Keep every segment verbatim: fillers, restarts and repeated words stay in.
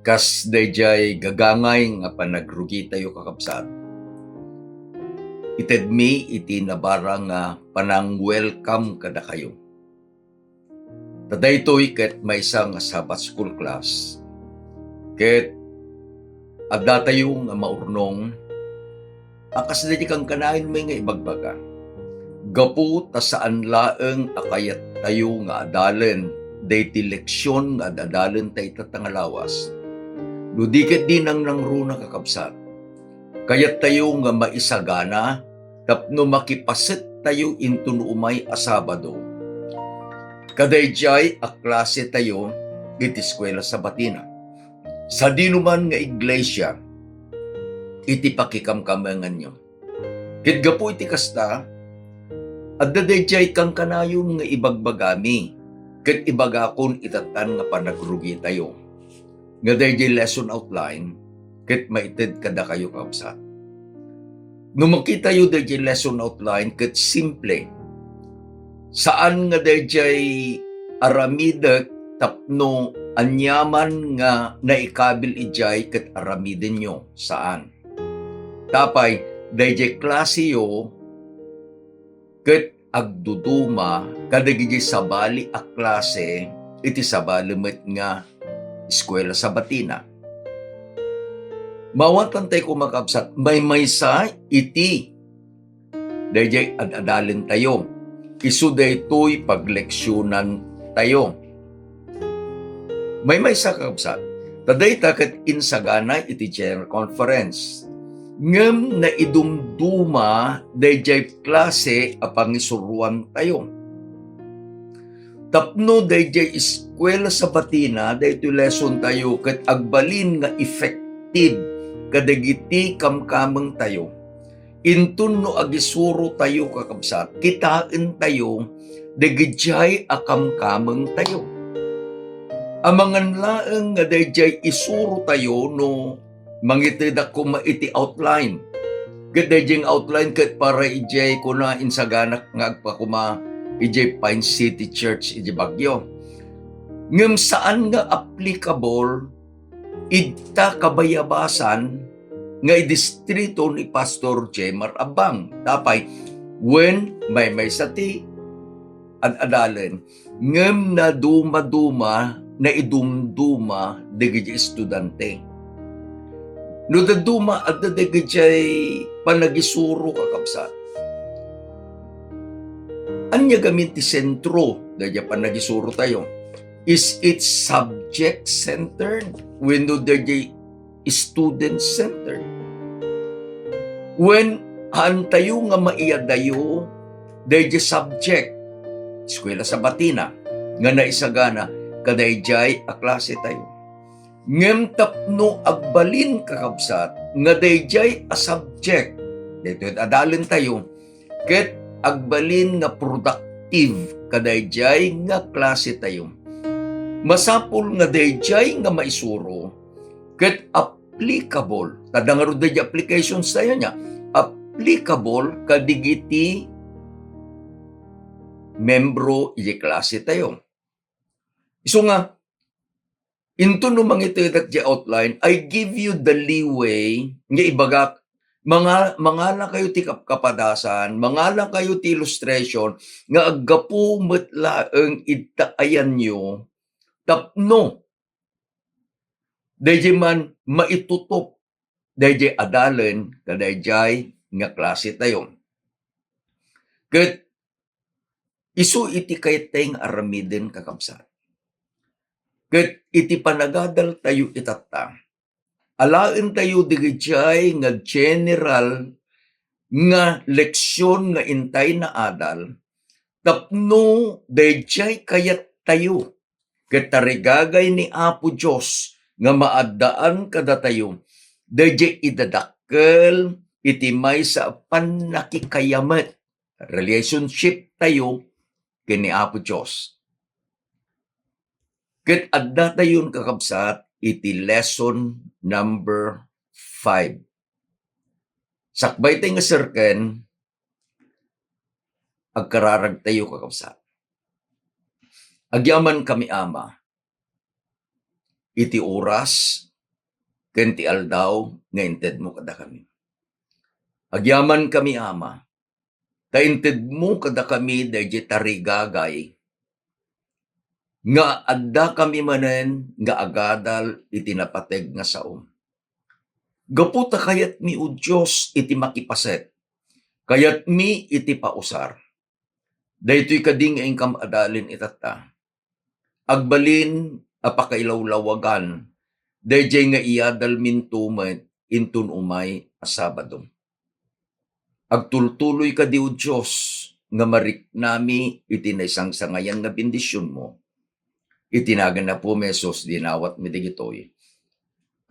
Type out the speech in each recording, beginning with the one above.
Kas daydiay gagangay nga panagrugitayo, kakabsat, itedmi iti nabara nga panang-welcome kadakayo. Ta daytoy ket maysa nga Sabbath School class, ket addatayo nga maurnong a kas daydi kankanayon met nga ibagbaga. Gapu ta saan laeng a kayattayo nga adalen daydi leksion nga ad-adalenta itatta nga lawas. No di ketdi nangnangruna, kakabsat, kayattayo nga maisagana tapno makipasettayo inton umay a Sabado kadaydiay a klasetayo iti Eskuela Sabatina. Sadino man nga iglesia iti pakikamkamenganyo. Ket gapu iti kasta, adda daydiay kankanayon nga ibagbagami, ket ibagakon itattan nga panagrugitayo nga daydiay lesson outline ket maited kadakayo, kakabsat. No makitayo daydiay lesson outline ket simple. Saan nga daydiay aramidek tapno aniaman nga naikabil idiay ket aramidenyo. Saan. Tapay, daydiay klaseyo ket agduduma kadagiti sabali a klase iti sabali met nga Eskuela Sabatina. Maawatan tayo, kakabsat, maymaysa iti daydiay ad-adalentayo. Isu daytoy pagleksionan tayo. Maymaysa, kakabsat, ta dayta ket insagana iti General Conference. Ngem naidumduma daydiay klase a pangisuroan tayo. Tapno daydiay Eskuela Sabatina, daytoy lesson tayo ket agbalin nga effective kadagiti kamkameng tayo. Inton no agisuro tayo, kakabsat, kitaen tayo dagidiay a kamkameng tayo. Amangan laeng nga daydiay isuro tayo no mangitedak koma iti outline. Ket daydiay nga outline ket para idiay kuna insaganak nga agpakuma idiay Pine City Church idiay Baguio. Ngem saan nga applicable ita kabayabasan nga idistrito ni Pastor Jemar Abang. Tapay, wen maymaysa ti ad-adalen, ngem nadumaduma, naidumduma dagiti estudiante. No dadduma, adda dagiti panagisuro, kakabsat. Ania gamin ti sentro daydiay panagisuro tayo? Is it subject-centered wenno daydiay student-centered? Wen, haantayo nga maiyadayo daydiay subject, Eskuela Sabatina, nga naisagana kadaydiay a klase tayo. Ngem tapno agbalin, kakabsat, nga daydiay a subject, daytoy adalen tayo, ket agbalin nga productive kadaydiay nga klase tayo. Masapul nga daydiay nga maisuro ket applicable. Tadda ngarud daydiay applications tayo nia. Applicable kadagiti membro iti klase tayo. Isu nga, inton no mangitedak diay outline, I give you the leeway nga ibagak, manga-, mangala kayo ti kapkapadasan, mangala kayo ti illustration nga aggapu met laeng ita ayanyo tapno daydiay man maitutop daydiay adalen kadaydiay nga klase tayo. Ket isu iti kayat tayo nga aramiden, kakabsat. Ket iti panagadal tayo itatta, alaen tayo dagiti nga general nga leksion nga intay naadal tapno daydiay kayat tayo ket tarigagay ni Apo Dios nga maaddaan kadatayo daydiay idadakkel iti maysa a pannakikayamet, relationship tayo ken ni Apo Dios. Ket adda tayon, kakabsat, iti lesson number five. Sakbay tay nga serken, agkararag tayo, kakabsat. Agyamankami, Ama, iti oras, ken ti aldaw nga intedmo kadakami. Agyamankami, Ama, ta intedmo kadakami daydiay tarigagay nga addakami manen nga agadal iti napateg nga saom. Gapu ta kayatmi, O Dios, iti makipaset, kayatmi iti pausar. Daytoy kadi nga inkam adalen itatta. Agbalin a pakailawlawagan daydiay nga iyadalminto met inton umay a Sabado. Agtultuloy kadi, O Dios, nga mariknami iti naisangsangayan nga bendisionmo. Iti nagan ni Apomi Jesus, dinawatmi dagitoy.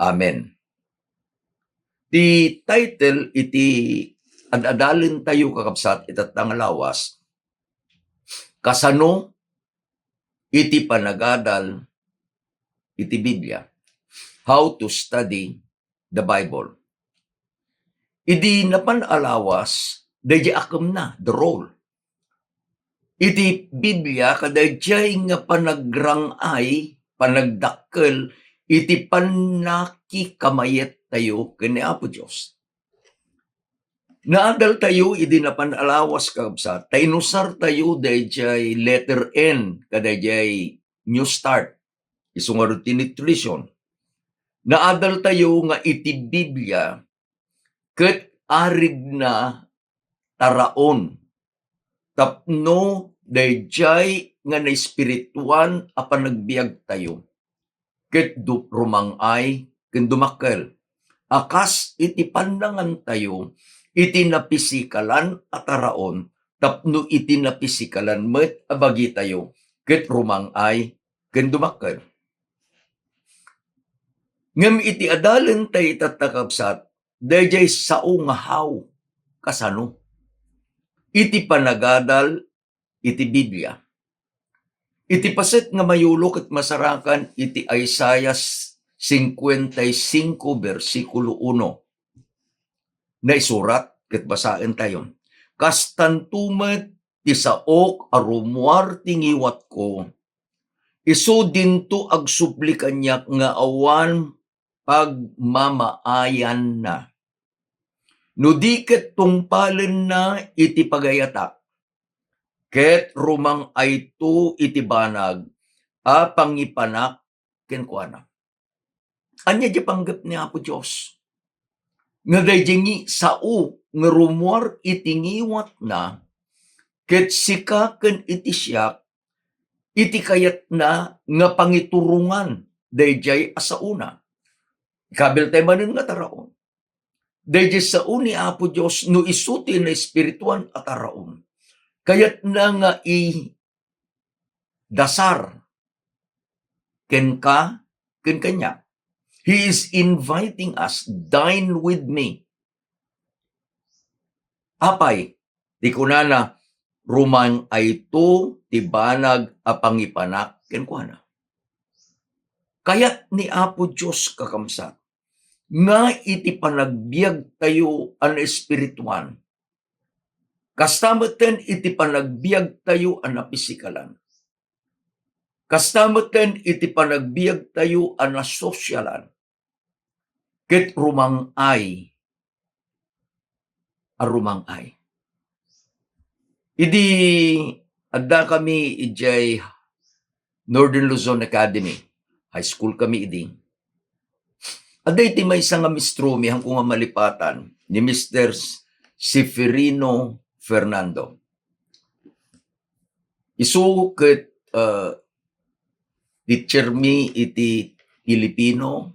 Amen. Ti title iti ad-adalentayo, kakabsat, itatta nga lawas, kasano iti panagadal iti Biblia. How to study the Bible. Idi napan a lawas, daydiay akemna, the role. Iti Biblia, kadaydiay nga panagrang-ay, panagdakkel iti pannakikamayet tayo ken ni Apo Dios. Naadaltayo idi napan a lawas, kakabsat, ta inusartayo daydiay letter N, kadaydiay New Start, isu ngarud ti nutrition. Naadaltayo nga iti Biblia ket arigna taraon tapno daydiay nga naespirituan a panagbiagtayo ket du-, rumang-ay ken dumakkel a kas iti pannangantayo iti napisikalan a taraon tapno iti napisikalan met a bagitayo ket rumang-ay ken dumakkel. Ngem iti adalentayo itatta, kabsat, daydiay sao nga how, kasano? Iti panagadal iti Biblia. Iti paset nga mayulo ket masarakan iti Isaiah cincuenta y cinco, bersikulo uno. Naisurat ket basaentayo. Kastanto met ti saok a rumuar ti ngiwatko, isu dinto agsubli kaniak nga awan pagmamaayanna. No di ket tungpalenna iti pagayatak, ket rumang-ayto iti banag a pangipanak kenkuana. Ania ti panggep ni Apo Dios? Nga daydiay ngi-, sao nga rumuar iti ngiwatna, ket sika ken iti siak, iti kayatna nga pangiturongan daydiay a saona. Ikabiltay manen nga taraon. Daydiay sao ni Apo Dios no isu ti naespirituan a taraon. Kayatna nga idasar kenka, ken kaniak. He is inviting us, "Dine with me." Apay, ti kunana, rumang-ayto ti banag a pangipanak kenkuana. Kayat ni Apo Dios, kakabsat, nga iti panagbiagtayo a naespirituan, kasta metten iti panagbiagtayo a napisikalan, kasta metten iti panagbiagtayo a nasosialan, ket rumang-ay a rumang-ay. Idi addakami idiay Northern Luzon Academy, high school kami idi. Adda iti maysa nga mistromi, haanko nga malipatan, ni Mister Seferino Fernando. Isu ket, uh, teacher mi iti Filipino,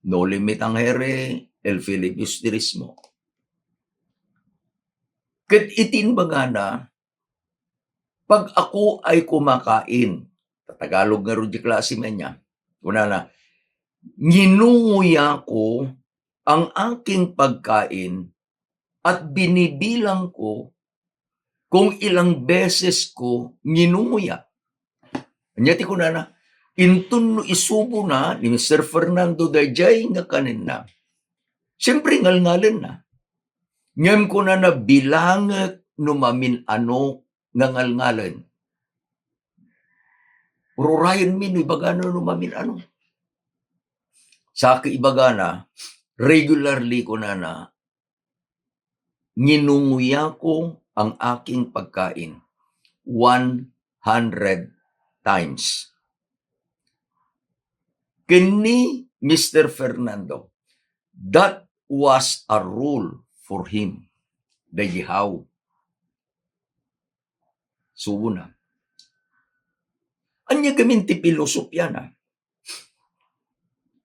Noli Me Tangere, El Filibusterismo. Ket iti imbagana, pag ako ay kumakain, Tagalog ngarud ti klase man niya, kunana, "Nginunguya ko ang aking pagkain at binibilang ko kung ilang beses ko nginunguya." Ania ti kunana, inton no isubona ni Mister Fernando daydiay nga kanenna, siyempre, ngalngalenna. Ngem kunana, "Bilangek no mamin-ano nga ngalngalen." Rurayenmi no ibagana no mamin-ano. Saka ibagana, regularly kunana, "Nginunguyako ang aking pagkain one hundred times." Ken ni Mister Fernando, that was a rule for him. Daydi haw. Subona. Ania gamin ti pilosopiana?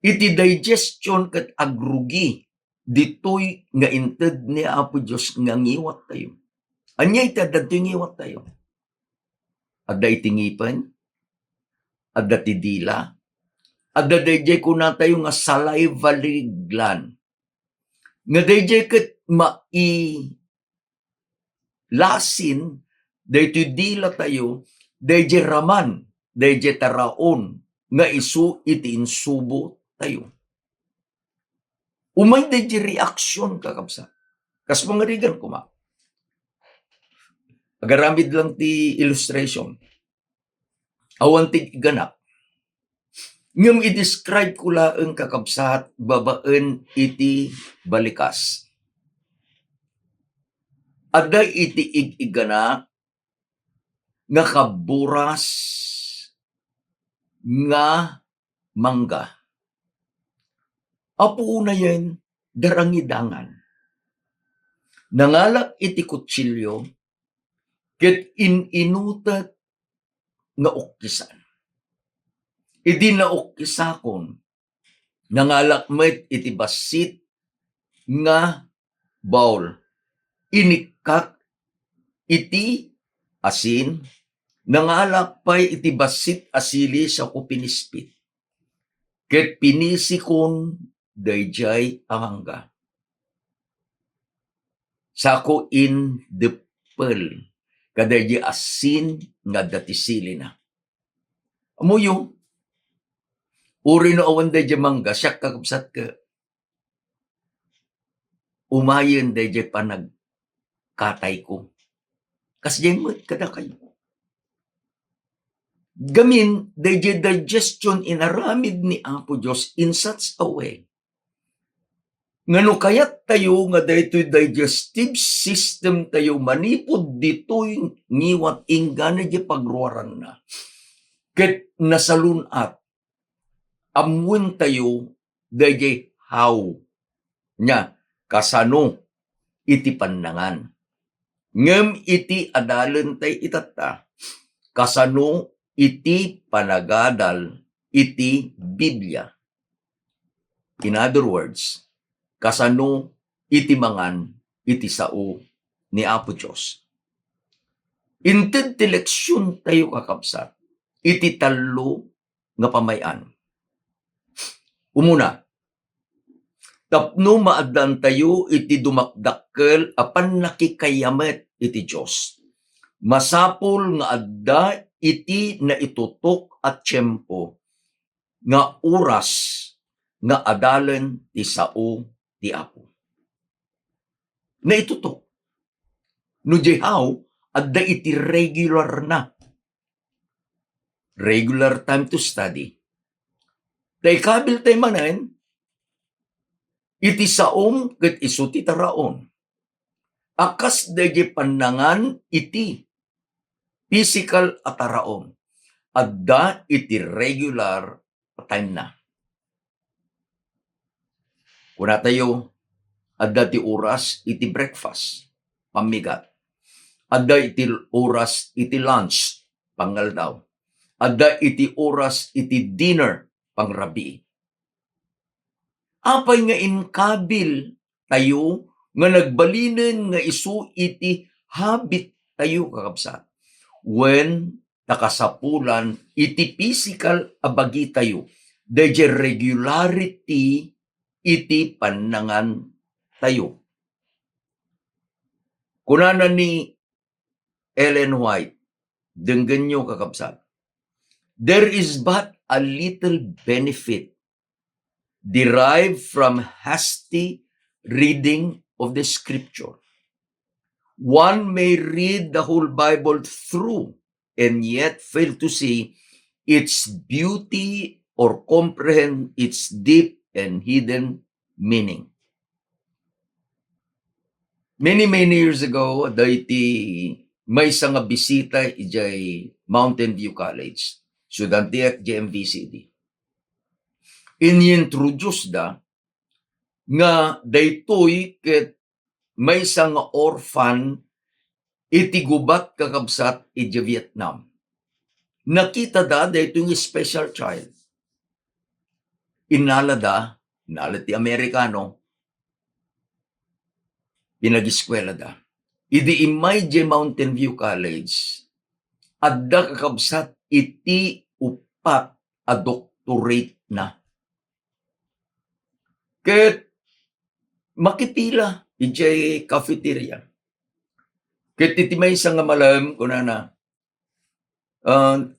Iti digestion ket agrugi ditoy nga inted ni Apo Dios nga ngiwattayo. Ania iti adda ditoy ngiwattayo? Adda iti ngipen, adda ti dila, adda daydiay kunatayo nga salivary gland. Nga daydiay ket mailasin daytoy dilatayo, daydiay raman, daydiay taraon nga isu iti insubo tayo. Umay daydiay reaction, kakabsat. Kas pangarigan koma. Agaramid lang ti illustration. Awan ti igganak. Ngem i-describe ko laeng, kakabsat, babaen iti balikas. Adda iti ig-igganak nga kaburas nga mangga. Apo unayen, darangidangan. Nangalak iti kutsilio, ket in-inutek nga ukkisan. Idi naukkisakon, nangalak met iti bassit nga bowl. Inikkak iti asin, nangalak pay iti bassit a sili sako pinispit. Ket pinisikon daydiay a mangga. Sako indeppel kadaydiay asin nga adda ti silina. Ammoyo, uray no awan daydiay mangga, siak, kakabsat, ket umayen daydiay panagkatayko. Kasdiay met kadakayo. Gamin, daydiay digestion inaramid ni Apo Dios in such a way nga no kayattayo nga daytoy digestive system tayo manipud ditoy ngiwat inggana diay pagruaranna, ket nasalun-at, ammoentayo daydiay haw. Nia, kasano iti pannangan? Ngem iti adalentay itatta, kasano iti panagadal iti Biblia? In other words, kasano iti mangan iti sao ni Apo Dios? Inted ti leksion tayo, kakabsat, iti tallo nga pamay-an. Umuna, tapno maaddaantayo iti dumakdakkel a pannakikayamet iti Dios, masapul nga adda iti naitutok a tiempo nga oras nga adalen ti sao ti Apo. Naitutok. No diay haw, adda iti regular na. Regular time to study. Ta ikabil tay manen, iti saom ket isu ti taraon. A kas daydiay pannangan iti physical a taraon, adda iti regular a time na. Kunatayo, adda ti oras iti breakfast, pammigat. Adda iti oras iti lunch, pangaldaw. Adda iti oras iti dinner, pangrabii. Apay nga inkabil tayo nga nagbalinen nga isu iti habit tayo, kakabsat? Wen, ta kasapulan iti pisikal a bagitayo, daydiay regularity iti pannangan tayo. Kunana ni Ellen White, denggenyo, kakabsat, "There is but a little benefit derived from hasty reading of the scripture. One may read the whole Bible through and yet fail to see its beauty or comprehend its deep and hidden meaning. Many, many years ago, daydi maysa nga bisita idiay Mountain View College. Estudianteak idiay M V C D. Inintroduce da nga daytoy ket maysa nga orphan iti gubat, kakabsat, idiay Vietnam. Nakitada daytoy nga special child. Innalada, innala ti Amerikano, pinagiskuelada. Idi immay idiay Mountain View College, adda, kakabsat, iti uppat a doctorate na. Ket makipila idiay cafeteria. Ket iti maysa nga malem, kunana, "Uh,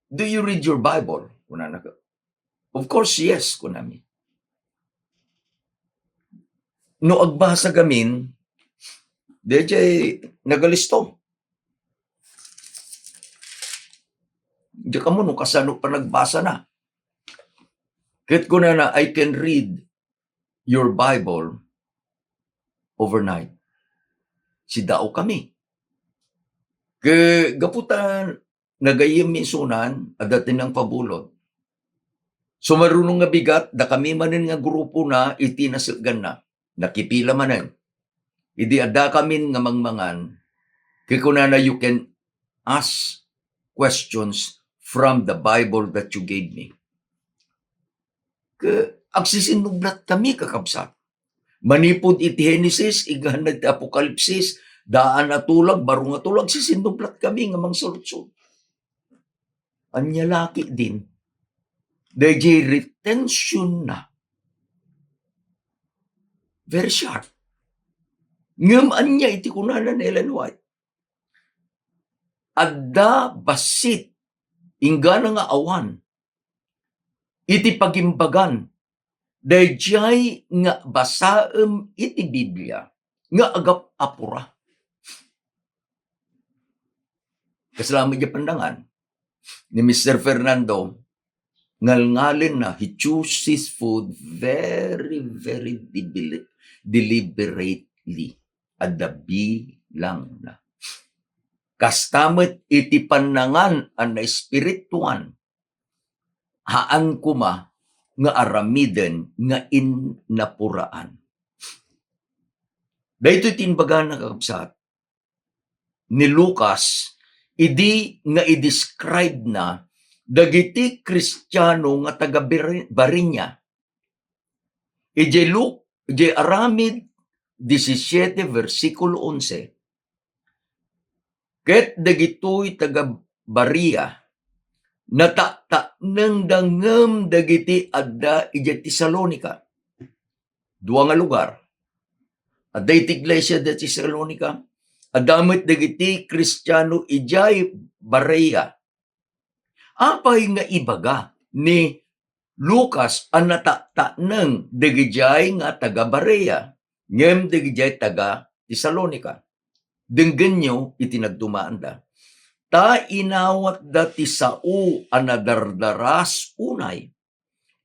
do you read your Bible?" Kunana. "Of course, yes," kunami. No agbasa gamin, daydiay nagalisto. Diak ammo no kasano panagbasana. Ket kunana, "I can read your Bible overnight." Sidaokami. Ke, gapu ta nagayyem isunan, adda ti nangpabulod. Sumaruno nga bigat, dakami manen nga grupona iti nasekganna. Nakipila manen. Idi addakamin nga mangmangan, ket kunana, "You can ask questions from the Bible that you gave me." Ke, agsisinnublatkami, kakabsat. Manipud iti Genesis, inggana iti Apokalipsis, daan a tulag, baro nga tulag, agsisinnublatkami nga mangsaludsod. Ania la ketdin? Daydiay retention na. Very sharp. Ngem ania iti kunana ni Ellen White? Adda bassit, inggana nga awan, iti pagimbagan daydiay nga basaem iti Biblia nga agap-apura. Kasla met diay pannangan ni Mister Fernando, ngalngalenna, he chooses food very, very debili-, deliberately. Adda bilangna. Kasta met iti pannangan a naespirituan, haan koma nga aramiden nga innapuraan. Daytoy ti imbagana, kakabsat, ni Lucas idi nga i-describe na dagiti Kristiano nga taga Bere-, Barenia. Idiay Lu-, idiay Aramid disisiete, bersikulo onse, "Ket dagitoy taga Berea, nataktaknengda ngem dagiti adda idiay Tesalonica." Dua nga lugar. Adda iti iglesia da Tesalonica, adda met dagiti Kristiano idiay Berea. Apay nga ibaga ni Lucas a nataktakneng dagidiay nga taga-Berea ngem dagidiay taga-Tesalonica? Denggenyo iti nagdumaanda. Ta inawatda ti sao a nadardaras unay.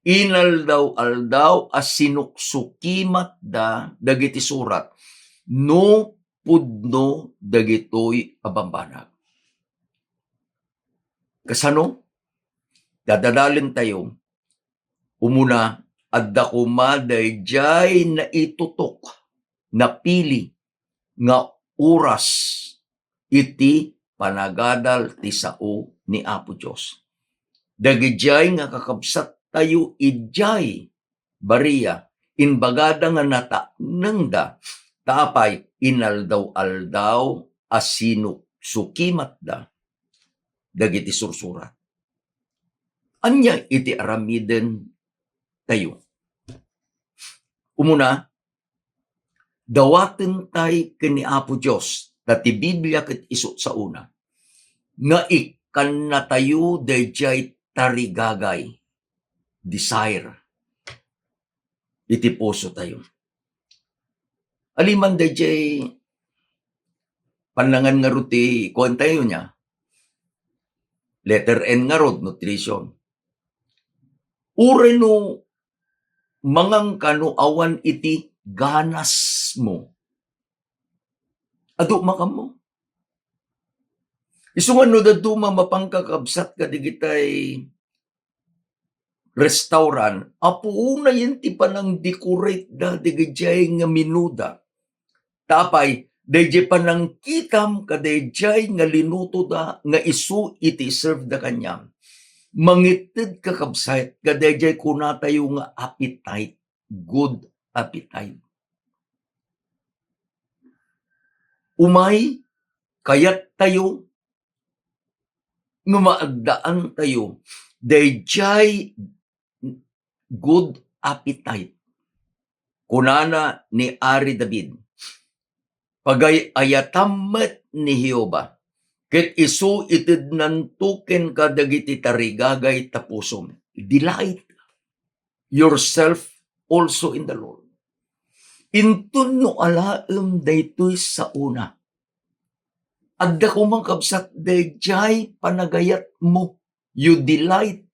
Inaldaw-aldaw a sinuksukimatda dagiti surat no pudno dagitoy a bambanag. Kasano? Dadadalentayo. Umuna, adda koma daydiay naitutok, napili nga oras iti panagadal ti sao ni Apo Dios. Dagidiay nga kakabsattayo idiay Berea, imbagada nga nataknengda, ta apay, inaldaw-aldaw a sinuksukimatda dagiti sursurat. Ania iti aramiden tayo? Umuna, dawatentay ken ni Apo Dios, ta ti Biblia ket isu saona nga ikkannatayo daydiay tarigagay, desire, iti pusotayo. Aliman daydiay pannangan ngarud ti kuantayo nia, letter N ngarud, nutrition. Uray no Manganka no awan iti ganasmo. Adu makanmo. Isu nga no dadduma mapangkakabsat kadigitay restaurant, apuonayen ti panang-decorate da dagijay nga menuda. Ta apay, dayjay panangkitam kadayjay nga linutoda nga isu iti serve da kaniam. Mangited kakabsat kadayjay kunatayo nga appetite, good appetite. Umay, kayattayo nga maagdaantayo dayjay good appetite. Kunana ni Ari David, "Pagay-ayatam met ni Jehovah, ket isu itednanto kenka dagiti tarigagay ta pusom." Delight yourself also in the Lord. Inton no alaem daytoy saona, adda koma, kabsat, dayjay panagayatmo, you delight.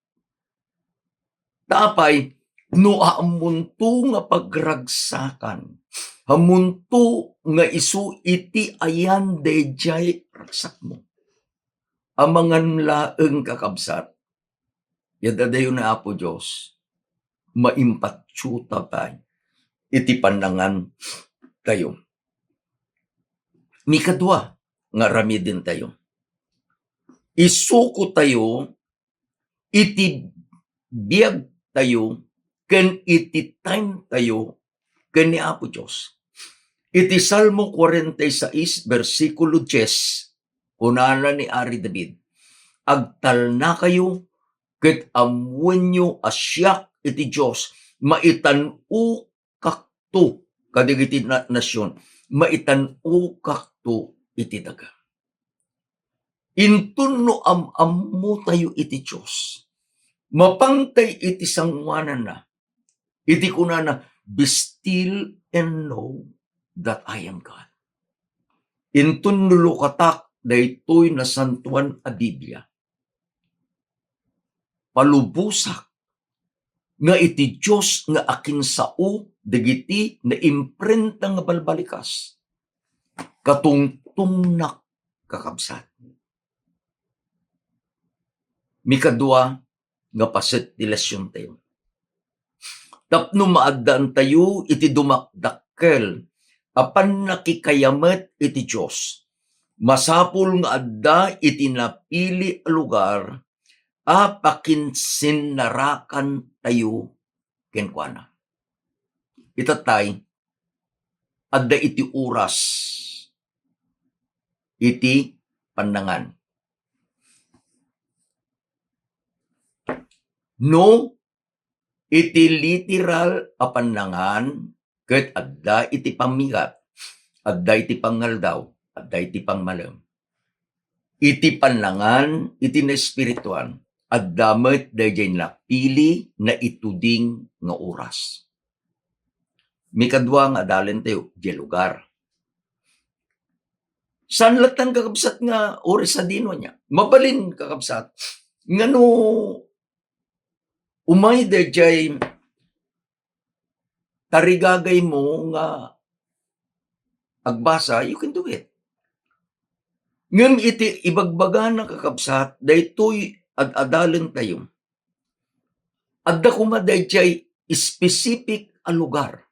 Ta apay, no ammonto nga pagragsakan, ammonto nga isu iti ayan dayjay ragsakmo. Amangan laeng, kakabsat, yadadayo ni Apo Dios, maimpatsuta pay iti pannangan tayo. Mikadua nga aramiden tayo, isuko tayo iti biag tayo ken iti time tayo ken ni Apo Dios. Iti Salmo forty-six, bersikulo dies, kunana ni Ari David, "Agtalnakayo ket ammoenyo a siak iti Dios, maitan-okakto kadagiti na-, nasion, maitan-okakto iti daga." Inton no am-ammotayo iti Dios, mapangtay iti sangoananna, iti kunana, "Be still and know that I am God." Inton no lukatak daytoy nasantoan a Biblia, palubosak nga iti Dios nga akinsao dagiti naimprenta nga balbalikas. Katungtungnak, kakabsat. Mikadua nga paset ti lesiontayo. Tapno maaddaantayo iti dumakdakkel a pannakikayamet iti Dios, masapul nga adda iti napili a lugar a pakinsinnarakantayo kenkuana. Itattay, adda iti oras iti pannangan. No iti literal a pannangan, ket adda iti pammigat, adda iti pangngaldaw, adda iti pangmalem. Iti pannangan iti naespirituan, adda met dayjay napili, naituding nga oras. Mikadua nga adalentayo, diay lugar. Saan latta, kakabsat, nga oras sadino ania? Mabalin, kakabsat, nga no umay dayjay tarigagaymo nga agbasa, you can do it. Ngem iti ibagbagana, kakabsat, daytoy ad-adalentayo, adda koma dayjay specific a lugar.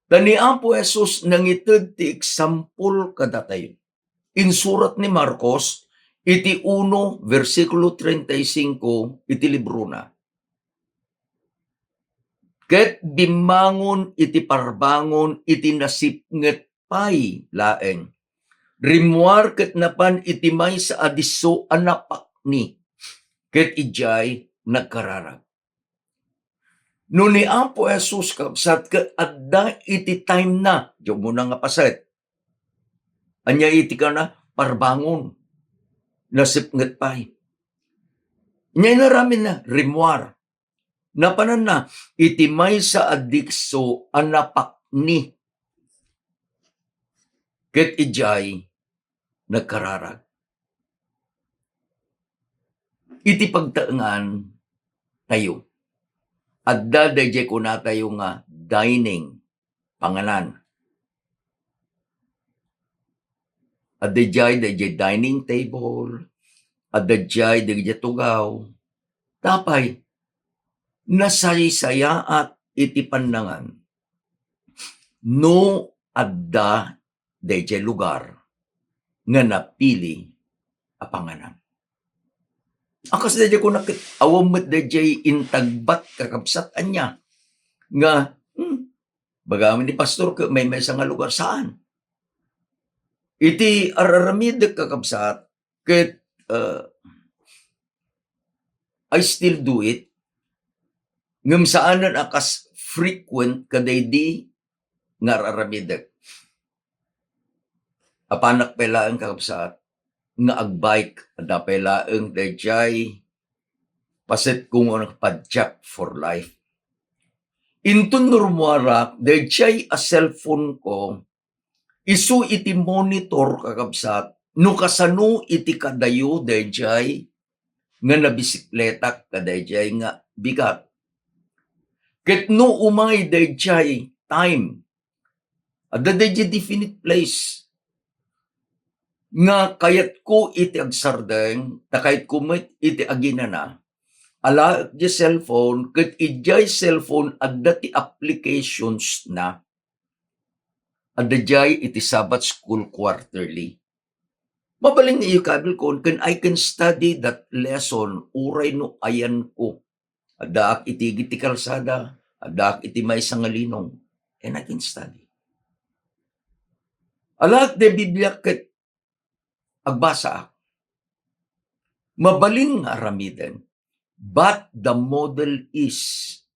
Ta ni Apo Jesus nangited ti example kadatayo. Insurat ni Marcos iti uno, bersikulo treinta y cinco iti librona, "Ket bimmangon iti parbangon iti nasipnget pay laeng. Rimmuar ket napan iti maysa a disso a napakni, ket idiay nagkararag." No ni Apo Jesus, kabsat, ket adda iti time na, diay umuna nga paset. Ania iti kana? Parbangon. Nasipnget pay. Ania inaraminna? Rimmuar. Napananna iti maysa a disso a napakni, ket idiay nagkararag. Iti pagtaengan tayo, Adda dayjay kunatayo nga dining, panganan. Adda jay dayjay dining table, adda jay dayjay tugaw. Tapay, nasaysayaat iti pannangan no adda dayjay lugar nga napili a panganan. A kas dayjay kuna ket awan met dayjay intagbat, kakabsat, ania nga, hmm, baga man ni pastor ket maymaysa nga lugar, saan. Iti ar-aramidek, kakabsat, ket, uh, I still do it. Ngem saanen a kas frequent kadaydi nga ar-aramidek. Apanak pay laeng, kakabsat, nga agbike, adda pay laeng dayjay paset ko nga nagpadyak for life. Inton no rummuarak, dayjay a cellphone ko, isu iti monitor, kakabsat, no kasano iti kadayo dayjay nga nabisikletak kadayjay nga bigat. Ket no umay dayjay time, adda dayjay definite place nga kayatko iti agsardeng, ta kayatko met iti aginana. Alaek di cellphone, ket idiay cellphone adda ti applications na. Adda jay iti Sabbath School Quarterly. Mabalin nga ikabil kon, ken I can study that lesson uray no ayanko. Addaak iti igid ti kalsada, addaak iti maysa nga linong, and I can study. Alaek di Biblia ket agbasaak. Mabalin nga aramiden, but the model is,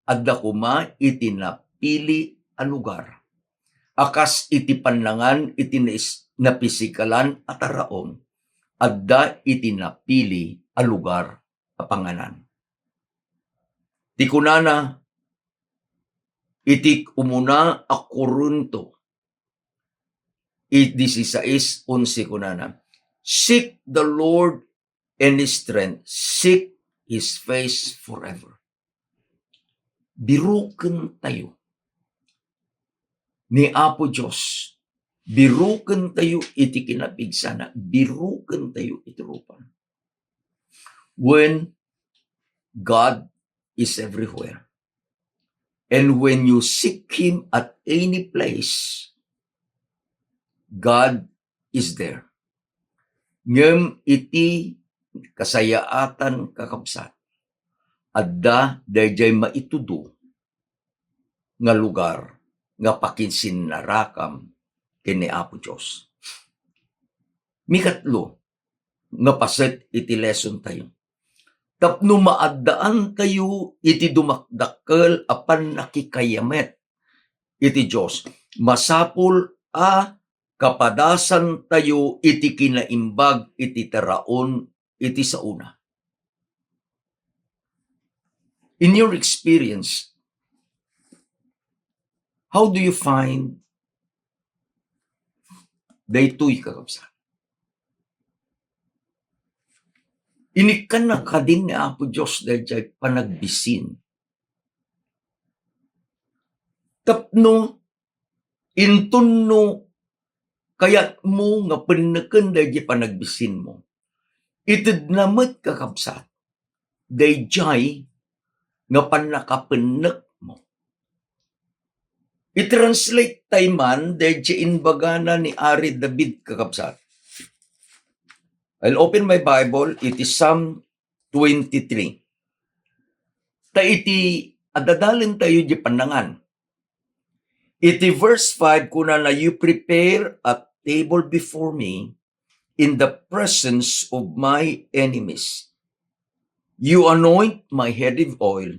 adda koma iti napili a lugar. A kas iti pannangan iti nais-, napisikalan a taraon, adda iti napili a lugar a panganan. Ti kunana, iti umuna a Corinto, i-, disisais onse kunana, "Seek the Lord and His strength. Seek His face forever." Biruken tayo ni Apo Dios. Biruken tayo iti kinapigsana. Biruken tayo iti rupa. When God is everywhere. And when you seek Him at any place, God is there. Ngem iti kasayaatan, kakabsat, adda dayjay maitudo nga lugar nga pakisinnarakam ken ni Apo Dios. Mikatlo nga paset iti lesson tayo. Tapno maaddaan tayo iti dumakdakkel a pannakikayamet iti Dios, masapul a kapadasan tayo iti kinaimbag iti taraon iti saona. In your experience, how do you find daytoy, kakabsat? Inikkanna kadin ni Apo Dios dayjay panagbisin. Tapno inton no kayatmo nga penneken dayjay panagbisinmo, itedna met, kakabsat, dayjay nga pannakapennekmo. I-translate tay man dayjay imbagana ni Ari David, kakabsat. I'll open my Bible, iti Psalm twenty-three. Ta iti adadalen tayo di pannangan. Iti verse five, kunana, "You prepare a table before me in the presence of my enemies. You anoint my head with oil,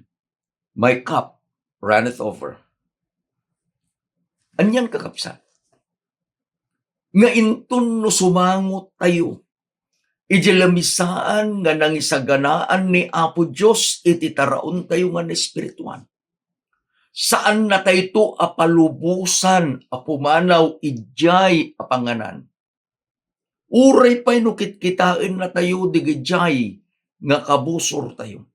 my cup runneth over." Anian, kakabsat? Nga inton no sumango tayo iti lamisaan nga nangisaganaan ni Apo Dios iti taraon tayo nga naespirituan, saan na tayto a palubosan a pumanaw idiay a panganan. Uray pay no kitkitaen na tayo digijay nga kabusor tayo.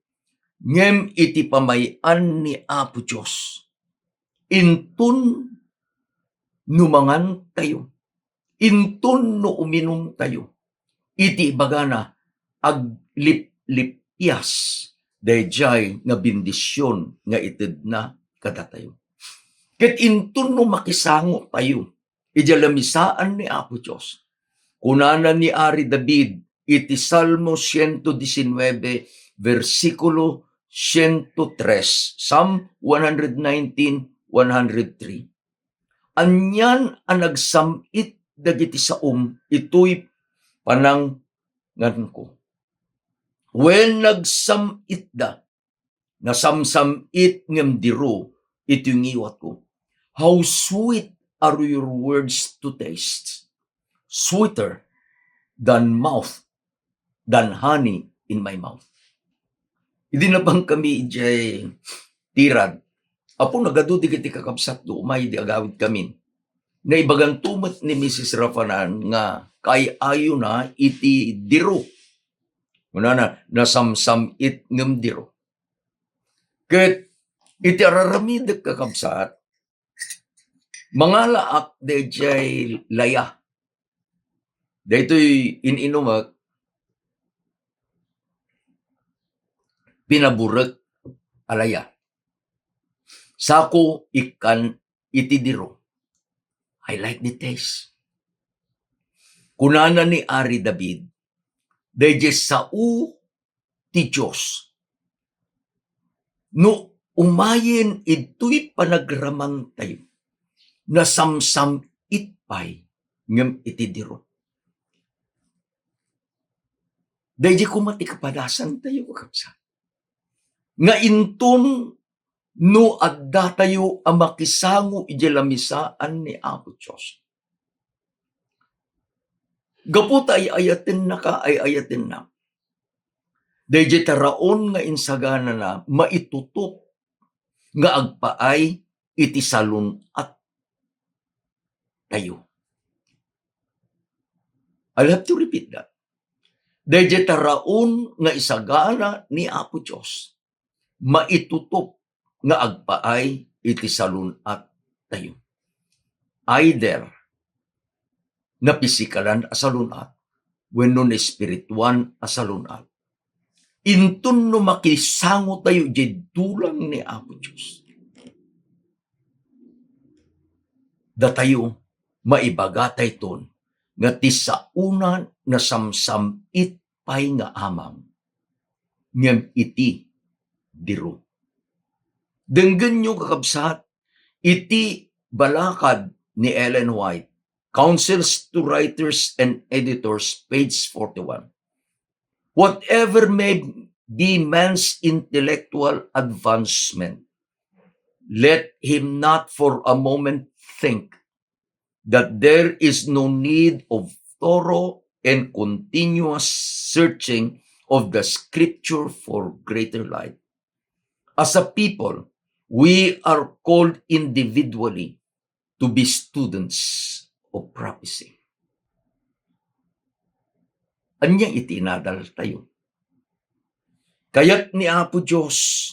Ngem iti pamay-an ni Apo Dios, inton no mangantayo, inton no uminumtayo, iti ibagana, agliplippias daydiay nga bendision nga itedna kadatayo. Ket inton no makisangotayo idiay lamisaan ni Apo Dios, kunana ni Ari David iti Salmo siento disinnuebe, versikulo siento tres, Psalm one hundred nineteen, one hundred three. Anian a nagsam-it dagiti saom itoy pananganko. Wen, nagsam-itda, nasamsam-it ngem diro iti ngiwatko. How sweet are your words to taste, sweeter than mouth, than honey in my mouth. Idi napankami idiay Tirad, apo, nagadu dagiti kakabsat no umay idi agawidkami. Naibaganto met ni Misis Rafanan nga kaay-ayona iti diro. Kunana, nasamsam-it ngem diro. Ket iti araramidek, kakabsat, mangalaak daydiay laya. Daytoy in-inumek, pinaburek a laya. Sako ikkan iti diro. I like the taste. Kunana ni Ari David, daydiay sao ti Dios. No umayen idtoy panagramantayo, nasamsam-it pay ngem iti diro. Daydiay koma ti kapadasantayo, kakabsat, nga inton no addatayo a makisango idiay lamisaan ni Apo Dios. Gapu ta ay-ayatennaka, ay-ayatennak, daydiay taraon nga insaganana maitutop nga agpaay iti salun-at tayo. I'll have to repeat that. Daydiay taraon nga isagana ni Apo Dios, maitutop nga agpaay iti salun-at tayo. Either napisikalan a salun-at wenno naespirituan a salun-at. Inton no makisango tayo idiay dulang ni Apo Dios, datayo, maibaga tayton nga ti saona nasamsam-it pay nga amang ngem iti diro. Denggenyo, kakabsat, iti balakad ni Ellen White, Counsels to Writers and Editors, page forty-one. Whatever may be man's intellectual advancement, let him not for a moment think that there is no need of thorough and continuous searching of the scripture for greater light. As a people, we are called individually to be students of prophecy. Ania iti inadal tayo? Kayat ni Apo Dios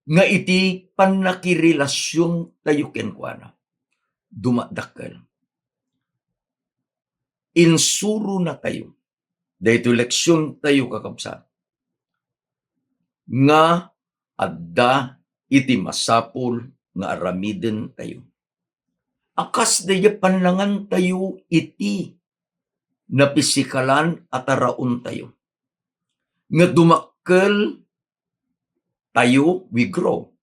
nga iti pannakirelasion tayo kenkuana, dumadakkel. Insurona tayo. Daytoy leksion tayo, kakabsat, nga adda iti masapul nga aramiden tayo. A kas daydiay pannangan tayo iti napisikalan a taraon tayo, nga dumakkel tayo, we grow.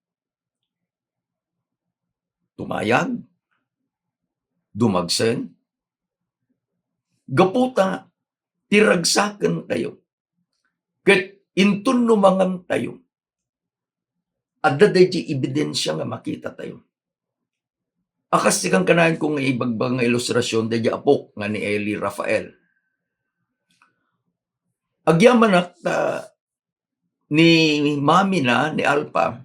Tumayag, dumagsen, gapu ta ti ragsaken tayo. Ket inton no mangan tayo, adda daydiay ebidensia nga makita tayo. A kas ti kankanayon ko nga ibagbaga nga ilustrasyon, daydiay apok nga ni Eli Rafael. Agyamanak ta ni mami na, ni Alpa,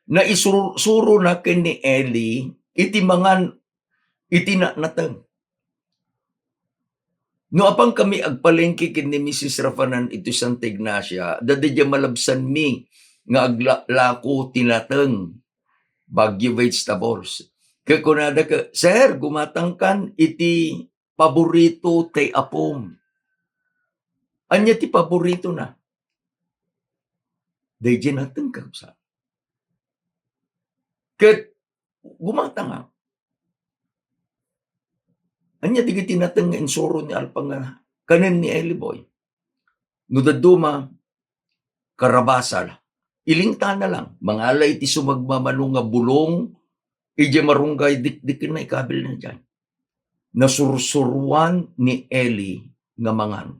naisur-, surona ken ni Eli iti mangan iti na-, nateng. No apan kami agpalengke ken ni Misis Rafanan iti Santa Ignacia, daydiay malabsanmi nga aglako ti nateng, Baguio vegetables. Ket kunada ket, "Sir, gumatangkan iti paborito ti apom." Ania ti paboritona? Daydiay nateng, kakabsat. Ket gumatangak. Ania dagiti nateng nga insuro ni Alpha nga kanen ni Eli Boy? No dadduma, karabasa, ilingtana lang. Mangala iti sumagmamano nga bulong, idiay marunggay dikdiken na ikabil na diay. Nasursuruan ni Eli nga mangan.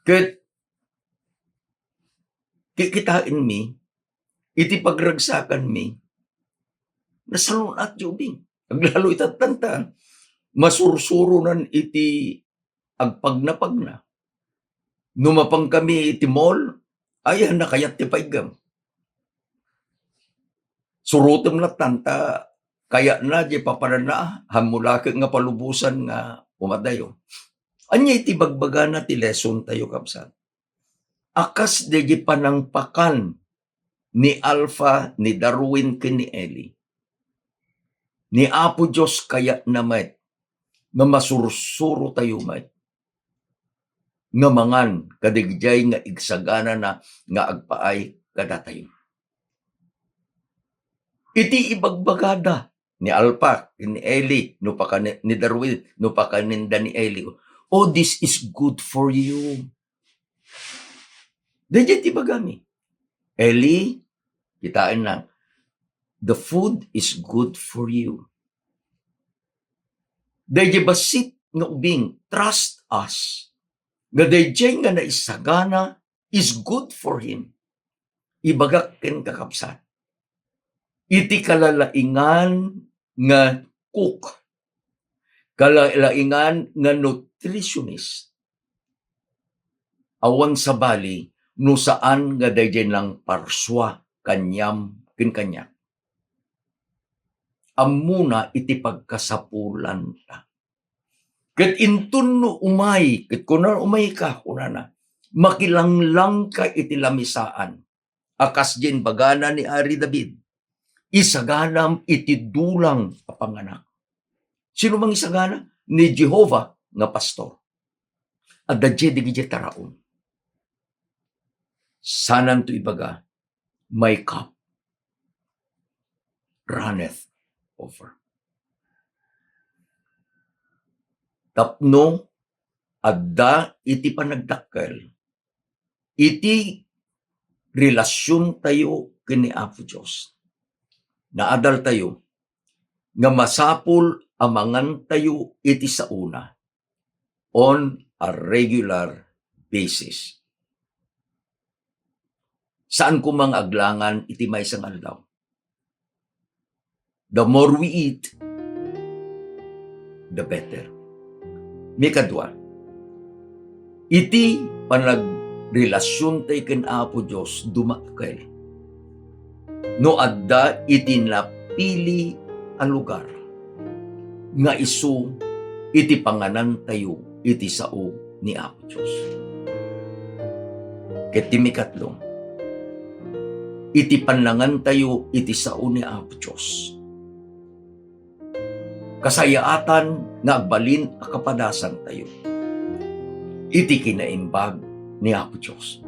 Ket kikitaenmi, iti pagragsakanmi, nasalun-at ti ubing. Aglalo itattanta, masursuronan iti agpagnapagna. No mapankami iti mall, ay, nakayat ti paiggem. Surotem lattanta, kayatna, di papananna, hammo laket nga palubosan nga umadayo. Ania iti bagbagana ti lesson tayo, kabsat? A kas daydi panangpakan ni Alpha, ni Darwin, ken ni Eli, ni Apo Dios kayatna met nga masursuro tayo met nga mangan kadagijay nga igsaganana nga agpaay kadatayo. Iti ibagbagada ni Alpha, ni Eli, no pakanen, ni Darwin, no pakanen da ni Eli, "Oh, this is good for you." Daydiay ti bagami. Eli, kitaen lang, "The food is good for you." Daydiay bassit nga ubing, trust us, nga daydiay nga naisagana is good for him. Ibagak ken, kakabsat, iti kalalaingan nga cook, kalalaingan nga nutritionist, awan sabali no saan nga daydiay nangparsua kaniam ken kaniak. Ammona iti pagkasapulanta. Ket inton no umay, ket kuna, "Umayka," kunana, "makilanglangka iti lamisaan." A kas diay imbagana ni Ari David, "Isaganam iti dulang a panganak." Sino mangisagana? Ni Jehovah nga pastor. Adda diay dagiti taraon. Sananto ibaga, "My cup runneth over." Tapno adda iti panagdakkel iti relasiontayo ken ni Apo Dios. Naadaltayo nga masapul a mangantayo iti saona on a regular basis. Saan koma nga aglangan iti maysa nga aldaw. The more we eat, the better. Mikadua, iti panagrelasyon tayo ken Apo Dios, dumakkel no adda iti napili a lugar nga isu iti panganantayo iti sao ni Apo Dios. Ket ti mikatlo, iti pannangantayo iti sao ni Apo Dios, kasayaatan nga agbalin a kapadasantayo iti kinaimbag ni Apo Dios.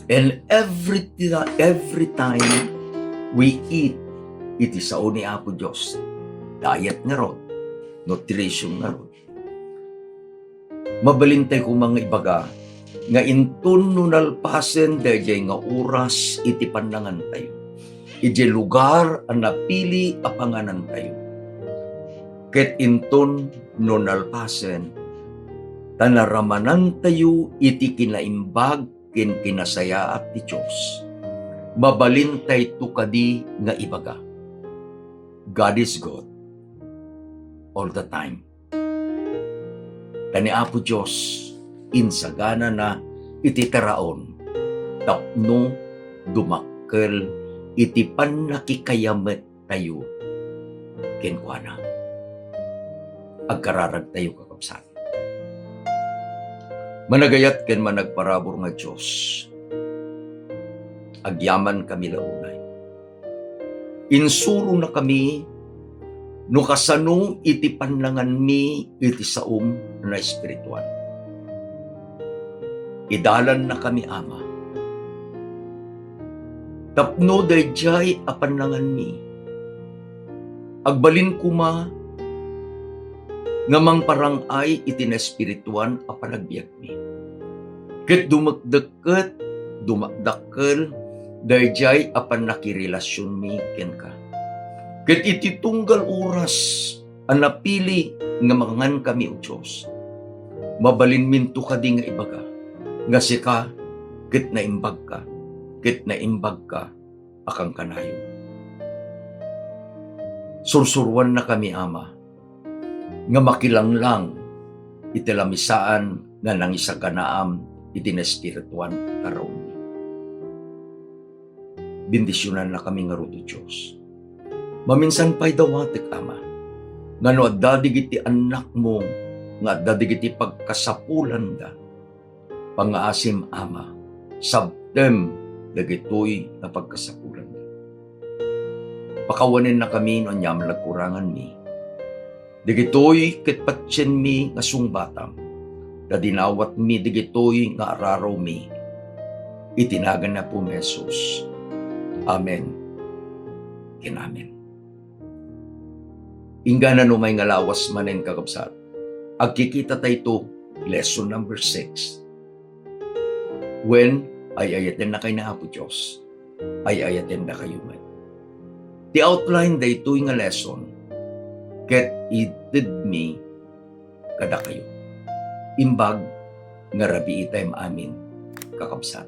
And every ti-, every time we eat iti sao ni Apo Dios, diet ngarud, nutrition ngarud, mabalintay koma nga ibaga nga inton no nalpasen daydiay nga oras iti pannangantayo, idiay lugar a napili a panganantayo, ket inton no nalpasen ta naramanantayo iti kinaimbag ken kinasayaat ti Dios, mabalintayto kadi nga ibaga, "God is good all the time." Ta ni Apo Dios insaganana iti taraon tapno dumakkel iti pannakikayamettayo kenkuana. Agkararagtayo, kakabsat. Managayat ken managparabur nga Dios, Agyamankami la unay. Insuronakami no kasano iti pannanganmi iti saom a naespirituan. Idalannakami, Ama, tapno daydiay a pannanganmi, agbalin koma nga mangparang-ay iti naespirituan a panagbiagmi. Ket dumekdek ket dumadakkel daydiay a pannakirelasionmi kenka. Ket iti tunggal oras a napili nga mangankami, O Dios, mabalinminto kadi nga ibaga nga sika ket naimbagka, ket naimbagka a kankanayon. Sursuroannakami, Ama, nga makilanglang iti lamisaan nga nangisaganaam iti naespirituan a tarawmi. Bendisionannakami ngarud, O Dios. Maminsan pay dawatek, Ama, nga no adda dagiti annakmo nga adda dagiti pagkasapulanda, pangngaasim, Ama, sabtem dagitoy nga pagkasapulanda. Pakawanennakami no aniaman nagkuranganmi. Dagitoy ket patienmi nga sungbatam, ta dinawatmi dagitoy nga ararawmi. Iti nagan ni Apomi Jesus. Amen ken amen. Inggana no may nga lawas manen, kakabsat, agkikita tayto, lesson number six. Wen, ay-ayatennakay ni Apo Dios, ay-ayatendakayo met. Ti outline daytoy nga lesson ket itedmi kadakayo. Imbag nga rabiitaymi amin, kakabsat.